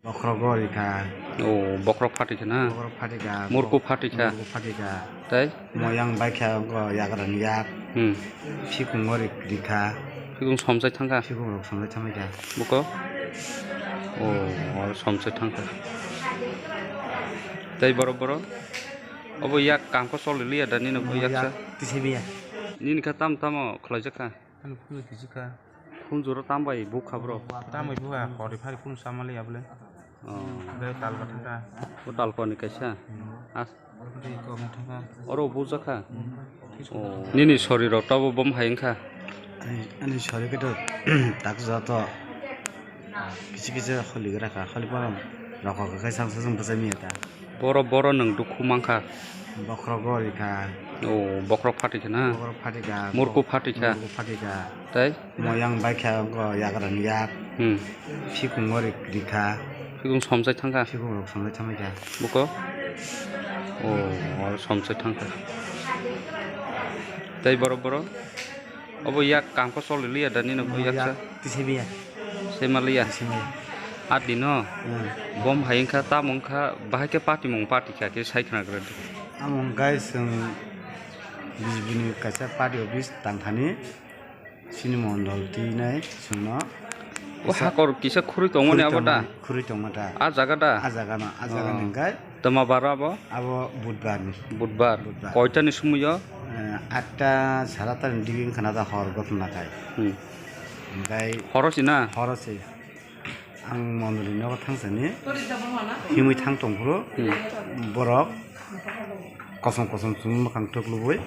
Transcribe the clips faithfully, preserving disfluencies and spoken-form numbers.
Bokhrogo rikha. O, bokhorok phatikha na? Bokhorok phatikha. Murku phatikha. Murku phatikha. Tei? Moyang baikha wngkha yagrani yak. Hmm. Phikungo ri-, rikha. Phikung somsai thangkha? Phikung rok somsai thangkha. Buko? O, o somsai thangkha. Tei borok borok? Obo yak kangkho choli liya da nini bo yaksa? Yak tisa biya. Nini kha tamo tamo khwlaijak kha? Ano phunjuro kichikha. Phunjuro tambai bukha bro? Tambai bukha, hori phari phunsa mali abole. Oh. Bai talga thangkha. O talkoni kaisa? Hmm. As- Bai kok thangkha. Oro bujakha? Hmm. Oh. Nini soriro tabo bom hai wngkha? Ani, ani sorikhe to tak joto. Kisa kisa holi gra kha, holi borom rokho kha khe sangsa song bwsai miya ta. Boro, boro nwng dukhu mankha. Bokhrogo rikha. O, bokhorok phatikha na? Bokhorok phatikha. Murku phatikha. Murku phatikha. Tei? Moyang baikha wngkha yagrani yak. Hmm. Phikungo ri-, rikha. Phikung somsai thangkha? Phikung rok somsai thangkha. Buko? O, o somsai thangkha. Tei borok borok? Obo yak kangkho choli liya da nini bo yaksa? Yak tisa biya. Sema liya? Sema liya. Adi no? Hmm. Bom hai wngkha, tamo wngkha, bahai khe patimung patikha khe sai khna gra di. Amo wngkha chwng B J P ni kaisa party office tangthani, chini mondol twi nai chwngno. O hakor kisa khurui tongmani abo da? Khurui tongma ta. A jaga da? A jaga no, a jaga ni hwnkhe. Tama bar abo? Abo budbar ni. Budbar. Budbar. Koita ni sumui o? Eh, atta sara atta ni digi wngkha na da hor gotna kai. Hmm. Hwnkhe horo si na? Horo si. Ang mondoli nogo thangsani himui thang tongphuru borok kosom kosom chumui mwkhang tuklubui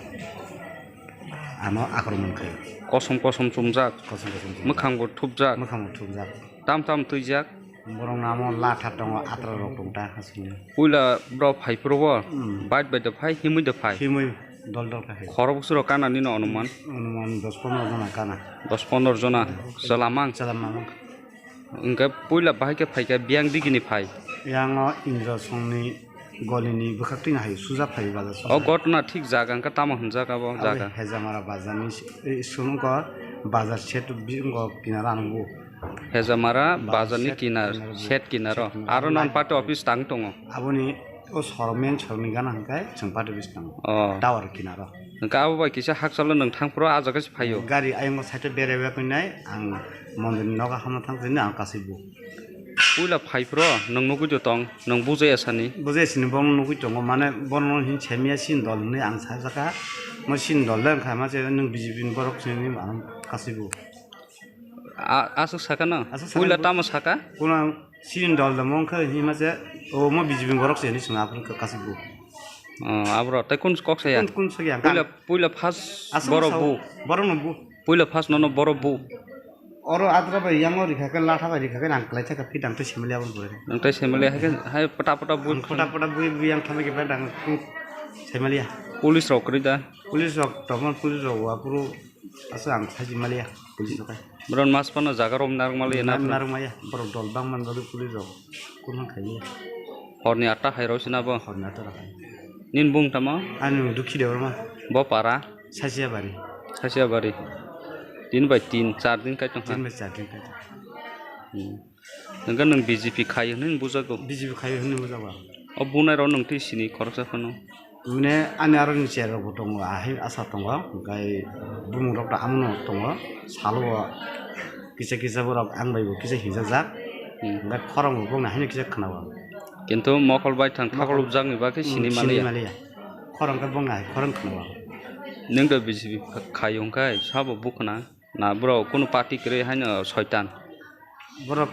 ano akromon khaio. Kosom kosom chumjak. Kosom kosom chumjak. Mwkhangbo thupjak. Mwkhangbo thupjak. Tam tam twijak. Borok namo latha tongo, atra rok tong ta hasini. Puila bro phai phuru bo, hmm, bike bai da phai, himui da phai. Himui dol dol kha hai. Khorok bwswk rok kana nini onuman? Onuman dos pondro jona kana. Dos pondro jona. Chwla mang? Chwla mang. Hwnkhe puila bahai khe phai kha biyang digini phai. Yang o Indra songni golini bwkhak twi hai suja phai bazar suja. O gotna thik jaga hwnkhe tamo hwnjak abo jaga? Hejamara bazarni, eh, sumko bazar set biyungo kinara nungo. Hejamara bazar bazarni set kinar, kinaro. Set kinaro. Set kinaro. Aro non party office tang tongo. Aboni o sormen sormen gana hwnkhe chwng party office tongo. Oh. Tower kinaro. Hwnkhe abo bai kisa hakchalo nwng thang phuru ah jaga se phaio. Gari ayongo side o berai berai nai ang mondir ni nogo hama thang sini ang kasui bu. Puila phai phuru nwng nugui do tong, nwng bujai asani. Bujai sini bo nugui tongo mane bono hin semiya sin dol hwnwi ang sajaka. Mo sin dol le wngkha ma je nwng B J P ni borok sini ang kasui bu. A-, aswk saka no? Aswk saka puila bo. Tamo saka? Kuna sini dol da mong khe hima je, o mo B J P borok se ni swnga phun kasik bu. Oh, abro, tai kun kok saya? Kun, kun sagi ang puila, kan. Puila first aswk borok sa bu. Borok no bu. Puila first nono borok bu. Oro adra bai yang o rikha khe latha bai rikha khe nang klai thaka fit ang tei semali abon bore. Nang tei semali hai khe hai pata pata bu. Ang pata pata bu bu yang thame khe dang semali ya. Police rok kwrwi da? Police rok, tongmani police rok wa phuru aswk ang saji maliya, police rok hai. Borok mas phano jaga rom narwk maliya na phano? Narwk maya, borok dol bang man bagwi police rok kun man khai maya. Horni atta hai rok sina bo? Horni atta rok hai. Nini bung tamo? Ani bung Dukhi Debbarma. Bo para? Sasia Bari. Sasia Bari. Tin bai tin, char din kai tong ha? Tin bai char din kai tong. Hmm. Hwnkhe nwng B J P khai hwnwi bujago? B J P khai hwnwi bujago. O bunai rok nwng twi sini khoroksa phano? Bune ani aro ni chair rok bo tongo, ahai asa tongo, hwnkhe bumung rok da amono tongo, salo bo kisa kisa borok ang bai bo kisa hinjajak, hmm, hwnkhe khorang bo bongni haino kisa khwnao. Kintu mokol bai thang mokol thakolop jakni bagwi hmm, sini sini maliya. Maliya. Khorang khe bongni hai khorang khwnao. Nwng da B J P khai hwnkhe sabo bukhna? Na borok kunu party kwrwi haino soitan. Borok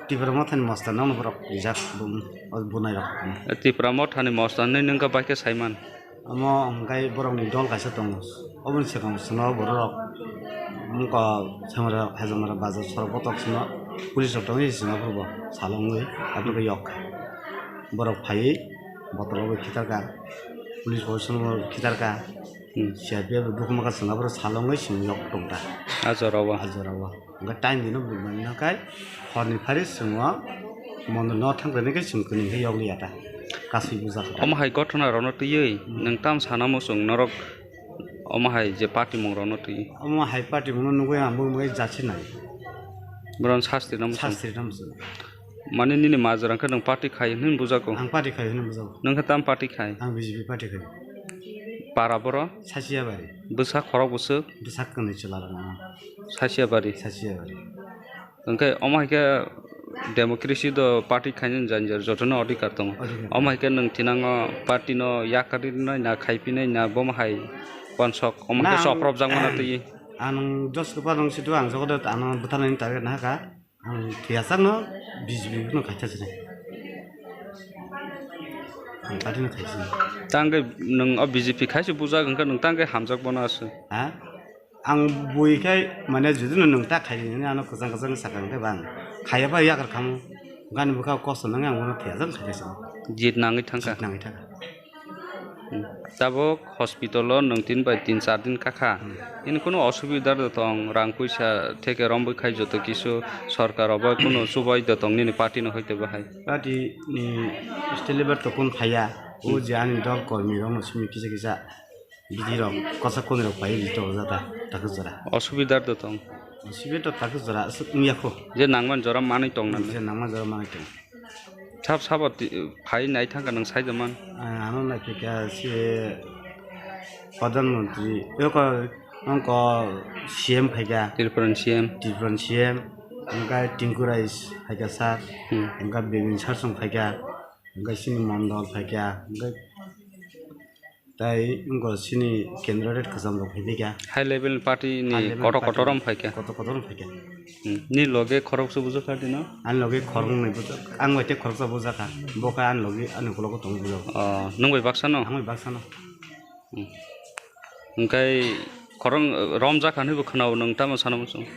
Tipra Mothani mosta nokno borok rijak bum-, o bunai rok. Tipra Mothani mosta hinwi nwng khe bai khe saiman. Omo hwnkhe borokni dol kaisa tongo. Oboni swkang swngo borok wngkha Hejamara, Hejamara bazar sorok kotok swngo police rok tongwi swngo aphuru bo salo wngwi aphuru khe yok. Borok phaiwi bottle rok bai khitarkha police bo swngo khitarkha. Hmm. C R P F rok bukhuma kha chwng aphuru salo wngwi chwng yok tong ta. A jora o. A jora o. Hwnkhe time dino bumani hwnkhe horni phari chwng o mondo no thang khe chwng kwnwi khe yok liya ta. Kasui bujak ta. Omo hai gothona rokno twiwi hmm, nwng tam sana muchung norok omo hai je party mung rokno twiwi. Omo hai party mung no nugwi ang bumung jachir nai. Boron sasti no muchung. Sasti no muchung. Mane nini majra wngkha nwng party khai hwnwi bujago? Ang party khai hwnwi bujago. Nwng khe tam party khai? Ang B J P party khai. Para boro? Sachiabari. Bwsa khorok bwswk? Bwsa kwnwi chwla rok. Sachiabari? Sachiabari. Hwnkhe omo hai khe democracy do party khainani janjar jotono adhikar tongo. Adhikar. Omo hai khe nwng thinango party no yakarwi rwnai na, khaipinai na, bomo hai wansok omo hai khe soprobjak mano twi. Ang joto kwbangma situ ang joto ano bwtharnani target nahakha. Ang thiyasakno B J P no khaisa sinai. Ang party no khaisa sinai. Tangkhe nwng o B J P khaisa bujak hwnkhe nwng tangkhe hamjak bono aswk. Ha? Ang bui khai mane judino nwng ta khai hinwi ano kwchang kwchang sakha hwnkhe bang khaiya bai yakar khamu. Gani bwkha kosto nangya ang bono thiyasakno khaisa sinai. Jit nangwi thangkha. Jit nangwi thangkha. Hmm. Tabuk hospital o nwng tin bai tin char din kakha. Hmm. Nini kunu osubida da tong, rang puisa theke romwi khai joto kisu sorkar obo kunu chubai da tong nini party no hoite bahai? Party ni state level to kun phaiya. O je ani dol kormi rok no simi kisa kisa bidi rok kosa kuni rok pai bidi to jata takhuk jora. Osubida da tong. Osubida to takhuk jora aswk wngya kho. Je nangman jora manwi tong nang. Je nangman jora manwi tong. Sab sabo ti-, phai nai thangkha nwng sai da man. Ah, ano naiphaikha se Pradhan Mantri, eko, nongko C M phaikha. Tripura ni C M. Tripura ni C M, hwnkhe Tinku Rai phaikha sir, hmm, hwnkhe Bibin Sarsong phaikha, hwnkhe sini Mondol phaikha, hwnkhe Tai wngkha chini candidate kwcham rok phai phaikha. High level ni party ni high level kotor party kotor rok phaikha. Kotor kotor rok phaikha. Hmm. Ni loge khoroksa bujak kha dino? Ani loge khoroknwi bujak. Ang bai tei khoroksa bujak kha. Bo khe ani loge ani ukologo tongwi bujak. Oh, nwng bai baksa no? Ang bai baksa no. Hmm. Hwnkhe khorok romjak kha hinwi bo khwnao, nwng tamo sana muchung?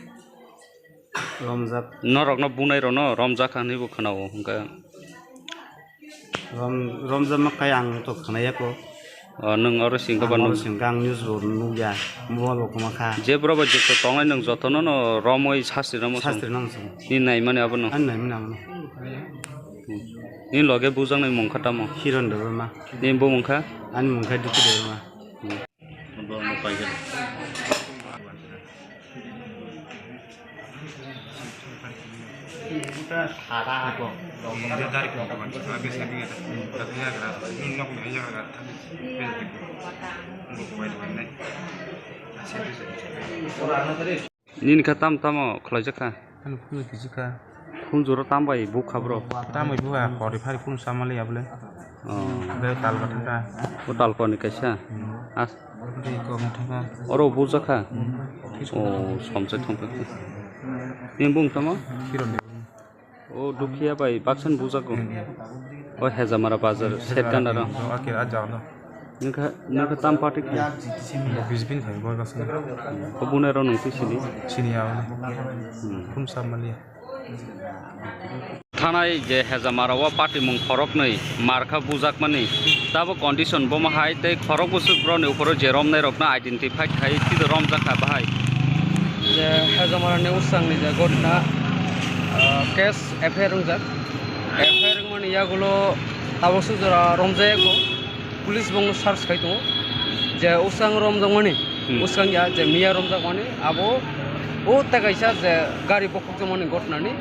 Romjak. Norokno bunai rokno romjak kha hinwi bo khwnao, hwnkhe. Rom-, romjak ma khe ang to khwnaya kho. O, nwng oro singkha ba nwng? Oro singkha, ang news bo nukya, mobile bo kwma kha. Je bro bai jikto tongnai nwng jotono no romwi sasti rwmo chwng. Sasti rwmo chwng. Ni naimani abono? Ani naimani abono. Ni loge bujaknai mung kha tamo? Hiron Debbarma. Ni bumung kha? Ani mung kha Dipti Debbarma. Hmm. Nini kha tam tamo khwlaijak kha? Ani phunukhe kisa kha. Khunjuro tam bai bukha bro? Tam bai bukha, hori phari khun samali abole. Oh. Bai tal kha thangkha. O tal kha ni kaisa. Hmm. As. Bai kok thangkha. Oro bujak kha? Hmm. Oh, somsai thangkha. Ni bung tamo? Kiron de. O Dukhiya bai baksan bujago. Hmm. O Hejamara bazar, Hejamara set gana ro. Ake a jalo. Nokha, nokha tam party khai? Bo B J P ni khai, bo baksa. Bo bunai rok nung twi sini? Sini ya, wale. Hmm. Khum sab maliya. Thanai je Hejamara o party mung khoroknwi markha bujakmani, tabo condition bomo hai tei khorok bwswk broni uphoro je romnai rokno identify khai twibo romjak kha bahai. Je Hejamara ni usang ni je gotna, ah, case F I R wngjak. F I R wngmani yagulo tabuk suk jora romjak ko. Police bongno search khai tongo je usang romjakmani, hmm, usang ya je miya romjakmani abo o tei kaisa je gari bokhokjakmani gotnani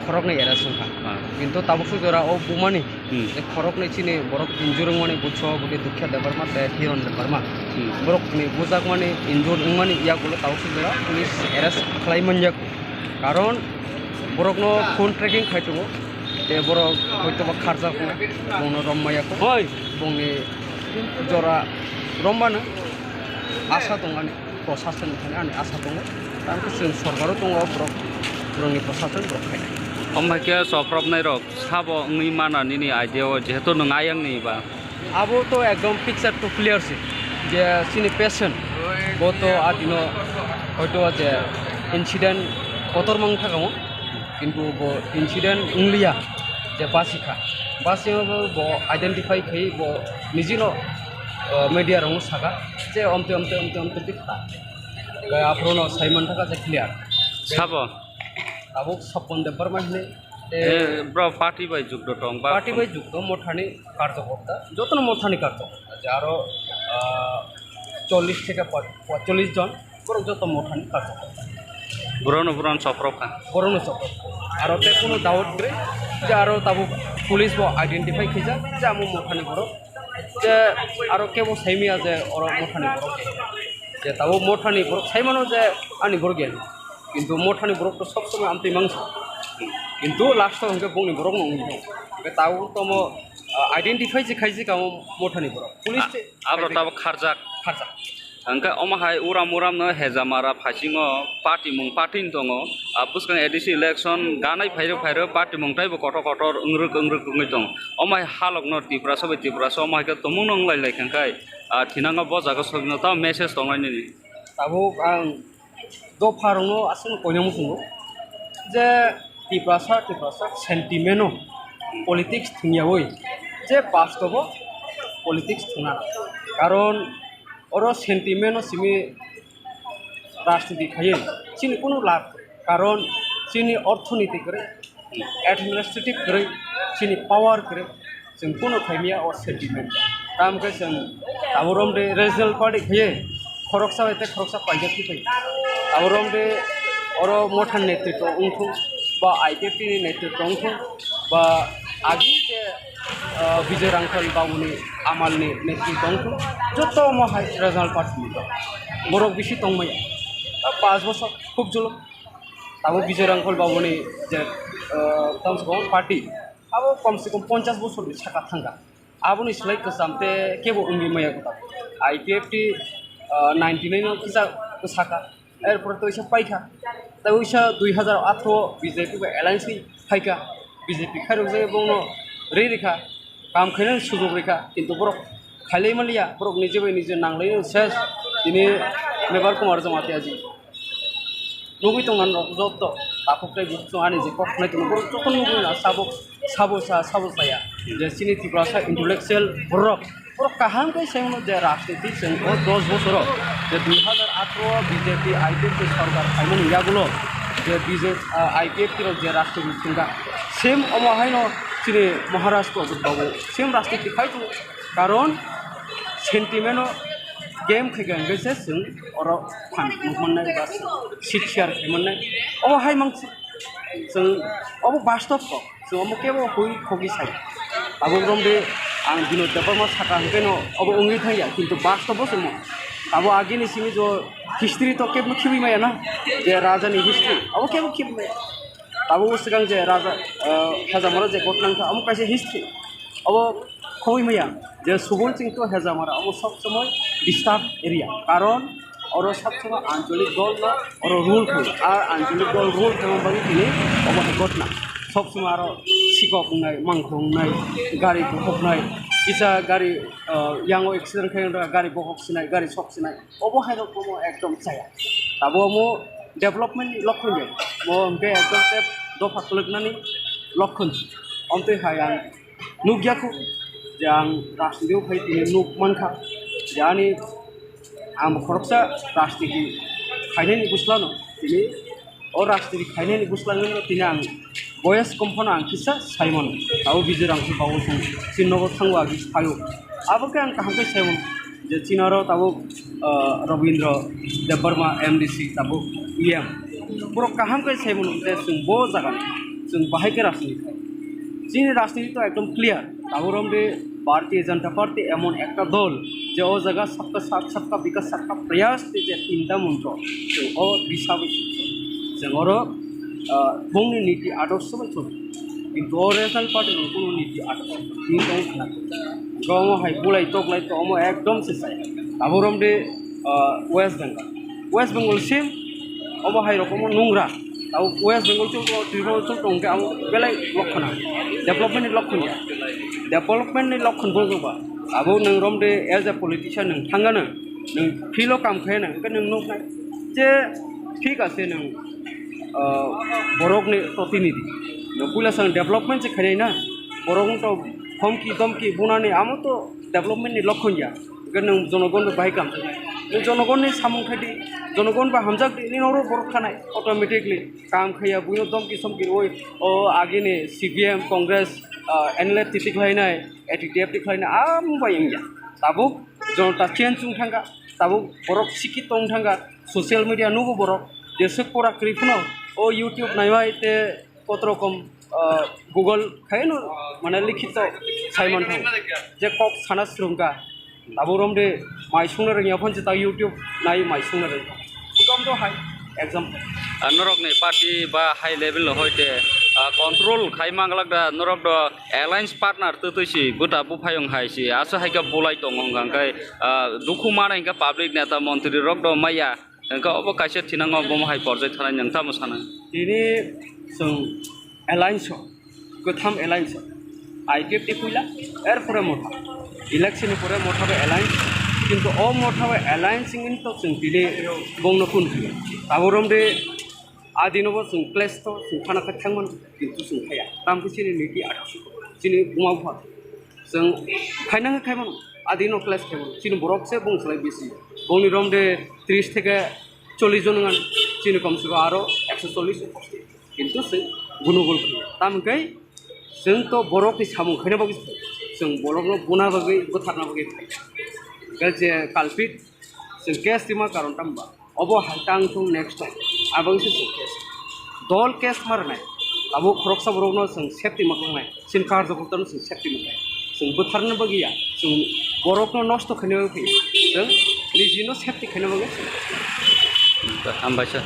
khoroknwi arrest wngkha. Ah. Kintu tabuk suk jora o bumani, hmm, je khoroknwi chini borok injure wngmani butso bwkhe Dukhiya Debbarma tei Hiron Debbarma. Hmm. Borokni bujakmani injure wngmani yagulo tabuk suk jora police arrest khlai manjak. Karon borokno phone tracking khai tongo. Tei borok hoitoba kharjak wngo, bongno rom maya kho. Hoi. Bongni jora rombano asa tong ani, prosasoni thani ani asa tongo. Tamo khe chwng sorkaro tongo, borok, borokni prosason borok khainai. Omo hai khe chopropnai rok sabo wngwi mana nini idea o, jehetu nwng ayang ni ba? Abo to ekdom picture to clear se, je chini patient bo to adino hoito je incident kotor mang thangkha mo, kintu bo incident wngliya, je basi kha, basi bo, bo identify khai bo nijino, uh, media rok saka je omte omte omte omte tik ta, aphuru no sai man thangkha je clear. Sabo? Tabuk Sopon Debbarma hinwi. Eh, bro, party bai jukdo tong ba? Party bai jukdo, mothani karjak hokda. Jotono mothani karjak. Je aro, ah, chollish theke po-, poicholish jon, borok joto mothani karjak hokda. Borokno, borokno choprok kha. Borokno choprok. Aro tei kunu doubt kwrwi je aro tabuk police bo identify khaijak je amo Mothani borok. Je aro kebo saimaya je oro Mothani borok. Je tabuk Mothani borok saimano je ani borok ya. Kintu Mothani borok to sob somoi amtwi mangsa. Kintu last o hwnkhe bongni borokno wngwi tong. Hwnkhe tabuk tomo, ah, identify se khaijak amo Mothani borok. Police te Abro tabuk kharjak. Kharjak. Hwnkhe omo hai uram uram no Hejamara phaisingo party mung party ni tongo. Ah, bwskang A D C election ganai phairok phairok party mung taibo kotor kotor wngrwk wngrwk wngwi tongo. Omo hai halok no Tiprasa bai Tiprasa omo hai khe tumung no wnglai lai kha khe, ah, thinango bo jaga sogwino tamo message tongnai nini. Tabuk ang dopha rokno aswk koinai muchungo je Tiprasa, Tiprasa sentiment o politics thwngyawi je bastobo politics thwngna. Karon oro sentiment o simi rajniti khaiwi chini kunu labh kwrwi. Karon chini orthoniti kwrwi, administrative kwrwi, chini power kwrwi, chwng kunu khaimaya o sentiment. Tamo khe chwng tabuk romde regional party khaiwi khoroksa bai tei khoroksa paijak twi phai. Tabuk romde oro Mothani netritwo wngthung ba I P F T ni netritwo wngthung ba agi je, ah, Bijoy Rangkhal babuni amalni netritwo wngthung, joto omo hai regional party ni borok bisi tongmaya. Ah, panch bosor khub juluk. Tabuk Bijoy Rangkhol babuni je, ah, tamo party, abo kom se kom ponchas bosorni saka thangkha. Aboni slai kwcham tei kebo wngwi maya kwtal. I P F T, ah, ninety nine o kisa kwsakha. Erpore to isa paikha. Tei uisa dui hazar athro o B J P bai alliance bai phaikha. B J P khairokjagwi bongno ri rikha. Kam khainani sujok rikha. Kintu borok khailai manliya. Borok nije bai nije nanglai ses. Tini Mebar Kumar Jamatia ji. Nugwi tongna norok joto takhuk tei bukhuk ani je kok khnai tongo borok joto nugwi na sabo sabo sa sabo saya je chini Tiprasa intellectual borok borok kaham khe sai mano je rajniti chwng o dos bosoro je dui hazar athro B J P I P F T sorkar phaimani yagulo je B J, ah, I P F T rok je rajniti thwngkha same omo haino chini Maharashtra o babu same rajniti khai tongo karon sentiment o game khaikha hwnkhe se chwng oro phan nukmannai ba seat share khaimannai. Obo hai mang chwng obo bastob kok, chwng omo kebo hui khogwi sai. Tabuk romde ang Binod Debbarma saka hwnkhe no obo wngwi thangya, kintu bastob bo chwngmo. Abo agini simi jo history to kebo khibi maya na, je raja ni history, obo kebo khibi maya. Tabuk swkang je raja, ah, Hejamara je gotnang kha, omo kaisa history. Obo khogwi maya je Subol Chingto Hejamara omo sob somoi disturb area, karon oro sob somoi ancholik dol no oro rule khaio, ar ancholik dol rule khaima bagwi tini omo hai gotna sob somoi aro sikok wngnai, mangkhor wngnai, gari bokhoknai, kisa gari, ah, yango accident khai wngkha, gari bokhok sinai, gari sok sinai. Obo hai rok omo ekdom chaya. Abo omo development ni lokhon ya. Mo hwnkhe ekdom tei dopha kwlwknani lokhon. Omtwi hai ang nukya kho je ang rajniti o phai tini nuk mankha je ani ang bo khoroksa rajniti khainani bwsla no tini o rajniti khainani bwsla no tini ang boyes kom phano ang kisa sai mano. Abo Bijoy Rangkhol babu song chini nogo thango agi phaio. Abo khe ang kaham khe sai mano. Je chini oro tabuk, ah, Rabindra Debbarma M D C tabuk E M. Borok kaham khe sai mano je chwng bo jaga ni, chwng bahai khe rajniti khai. Chini rajniti to ekdom clear. Tabuk romde Bharatiya Janata Party emon ekta dol je o jaga sabka saath, sabka bikas, sabka prayas tei je tinta montro chwng o disa bai chwng oro, ah, bongni niti adorsho bai choli. Kintu o regional party ni kunu niti adorsho tini tong khna. Omo hai bulai toklai to omo ekdom se sai. Abo romde, ah, West Bengal. West Bengal sim omo hai rokomo nungra. Abo West Bengal chul tongo, Tripura chul tongo, hwnkhe amo belai lokhona. Development ni lokhon ya. Development ni lokhon bo ba. Abo nwng romde as a politician nwng thangano. Nwng field o kam khaina, hwnkhe nwng nuknai je thik ase nwng, ah, borokni protinidhi. Nwng puila swng development se khainai na, borok wng to homki domki bunani amo to development ni lokhon ya. Hwnkhe nwng jonogon bai bahai kam khainai. Nwng jonogon ni samung khai di, jonogon bai hamjak di, nini oro borok thanai automatically. Kam khaiya buino domki somki rwui o agini C P M, Congress, ah, N L F T tikhlainai, A T T F tikhlainai, amo bai wngya. Tabuk Jonota change wng thangkha, tabuk borok sikit tong thangkha, social media nugo borok, Jeswk pura kwrwi phano o YouTube naibai te kotorokom, ah, Google khaino mane likhito sai manthango je kok sana swrwngkha. Abo romde mai sungna rwngya phano jeta YouTube nai mai sungna rwngkha. Ekdom to hai example. Ah, norokni party ba high level no hoite, ah, control khai manglak da norok do alliance partner twtwi si buta buphayung hai si asa hai khe bulai tongo hwnkha hwnkhe, ah, dukhu mana hwnkhe public neta montri rok do maya. Hwnkhe obo kaisa thinango bomo hai porjai thanai nwng tamo sana? Tini chwng alliance o, kwtham alliance o, I P F T puila, erpore Motha. Election ni pore Motha bai alliance, kintu o Motha bai alliance wngwi to chwng tini bongno kun khayo. Abo romde adino bo chwng clash to chwng khana khe thangmano, kintu chwng khaya. Tamkhe chini niti athak chini buma bupha. Chwng khainang khe khaimano, adino clash khaimano. Chini borok se bongsolai bisi. Bongni romde tris theke chollish jon wngkha, chini komse kom aro ekso chollish. Kintu chwng gunugul khaio. Tamkhe chwng to borokni samung khaina bagwi se, chwng borokno buna bagwi, bwtharna bagwi phai. Hwnkhe je culprit, chwng case rima karon tamo ba? Obo hai tang thung next time. Aboni se chwng case. Dol case ma rwnai. Abo khoroksa borokno chwng safety ma khlai nai. Chini karjokortano chwng safety ma khlai. Chwng bwtharna bagwi ya. Chwng borokno nosto khaina bagwi phai. Chwng nijino safety khaina bagwi chwng. Hambai sir.